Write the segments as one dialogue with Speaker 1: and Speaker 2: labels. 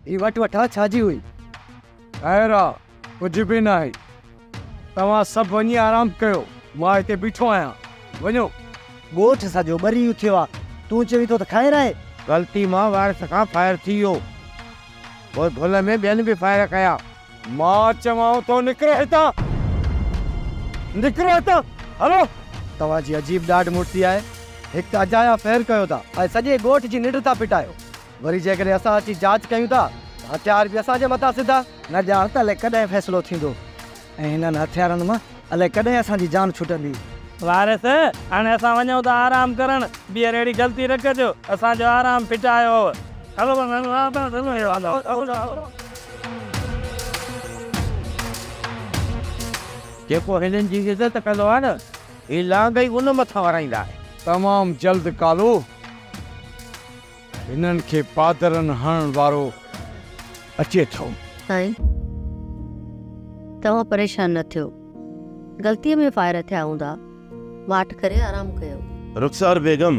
Speaker 1: هي وٺ وٺان ڇا جي هئي؟
Speaker 2: خير آ، ڪجهه به ناهي. توهان سڀ وڃي آرام ڪيو، مان هتي بيٺو آهيان. وڃو.
Speaker 1: ڳوٺ سڄو ٻري اٿيو آ، تون چوين ٿو ته خير آهي؟
Speaker 3: غلطي مان وارث کان فائر ٿي ويو، پوء ڀل ۾ ٻين به فائر ڪيا.
Speaker 2: مان چوانو ٿو نڪرو هتان، نڪرو هتان، هلو.
Speaker 1: توهان جي عجيب ڏاڍ مڙسي آهي، هڪ ته اجايا فير ڪيو ٿا ۽ سڄي ڳوٺ جي ننڊ ٿا ڦٽايو. وري جيڪڏهن اسان اچي جاچ ڪيون ٿا ته هٿيار به اسان جي مٿان سڌا. نه ڄاڻ ته الائي ڪڏهن فيصلو ٿيندو ۽ هنن هٿيارن مان الائي ڪڏهن اسان جي جان ڇٽندي.
Speaker 4: وارث، هاڻي اسان وڃون ٿا آرام ڪرڻ، ٻيهر اهڙي غلطي نه ڪجو، اسان جو آرام ڦٽايو هو.
Speaker 3: جيڪو هنن جي عزت ڪندو آهي نه، هي لانگ ئي ان مٿان ورائيندا آهن.
Speaker 2: تمام جلد ڪالو. هنن کي پادرن هڻڻ وارو اچي ٿو.
Speaker 5: سائين توهان پريشان نه ٿيو. غلطيء ۾ فائر ٿيا هوندا. ماٺ ڪري آرام ڪيو.
Speaker 6: رخسار بيگم،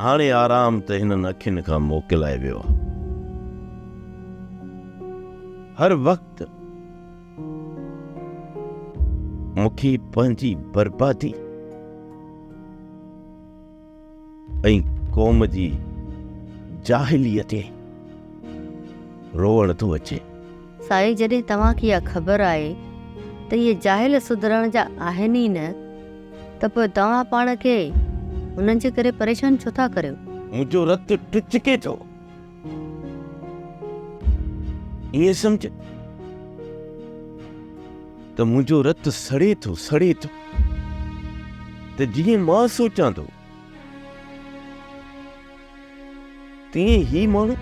Speaker 6: هاڻي آرام ته هنن اکين کان موڪلائي ويو آ. هر وقت مون کي پنهنجي بربادي. ۽ قوم جي جاهليء تي روئڻ ٿو اچي.
Speaker 5: سائين جڏهن توهان کي اها خبر آهي ته اهي جاهل سڌرڻ جا آهن ئي نه ته پوء توهان پاڻ کي انهن جي ڪري پريشان ڇو ٿا ڪريو؟
Speaker 6: منهنجو رت ٽچڪي ٿو. ائين سمجهه ته منهنجو رت سڙي ٿو، سڙي ٿو ته جيئن مان سوچان ٿو تيئن هي ماڻهو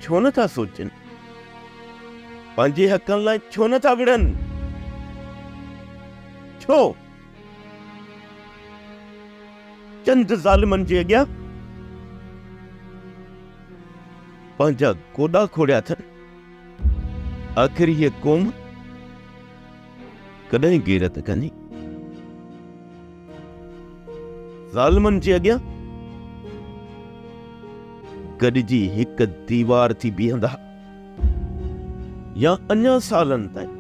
Speaker 6: ڇو نه ٿا سوچن؟ پنهنجي حقن لاء ڇو نه ٿا وڙهن؟ ڇو؟ چند ظالمن جي اڳيان پنهنجا گوڏا کوڙيا اٿن. آخر هيء قوم ڪڏهن غيرت ڪندي؟ ظالمن جي اڳيان گڏجي هڪ ديوار ٿي بيهندا يا اڃا سالن تائين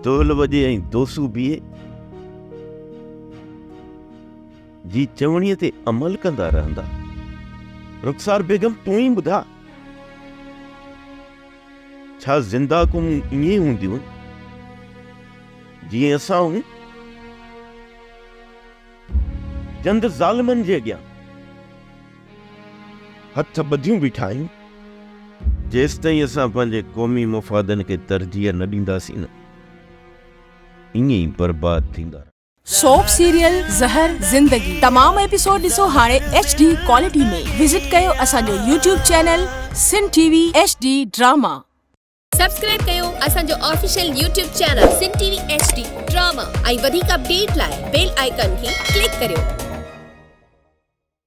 Speaker 6: دهل وڄي ۽ دوسو بيهي جي چوڻيء تي عمل ڪندا رهندا. رخسار بيگم تون ئي ٻڌاء، ڇا زنده قومون ائين هونديون جيئن اسان آهيون؟ چند ظالمن جي اڳيان هٿ ٻڌيون بيٺا آهيون. جيستائين اسان پنهنجي قومي مفادن کي ترجيح نه ڏينداسين نه، ائين ئي برباد ٿيندا رهنداسين.
Speaker 7: سوپ سيريل زهر زندگي تمام ايپيسوڊ ڏسو هاڻي ايڇ ڊي ڪوالٽي ۾ وزٽ ڪيو اسان جو YouTube channel Sindh T V H D drama.
Speaker 8: Subscribe ڪيو اسان جو official YouTube channel Sindh T V H D drama ۽ وڌيڪ اپڊيٽ لاء بيل آئيڪان کي ڪلڪ ڪريو.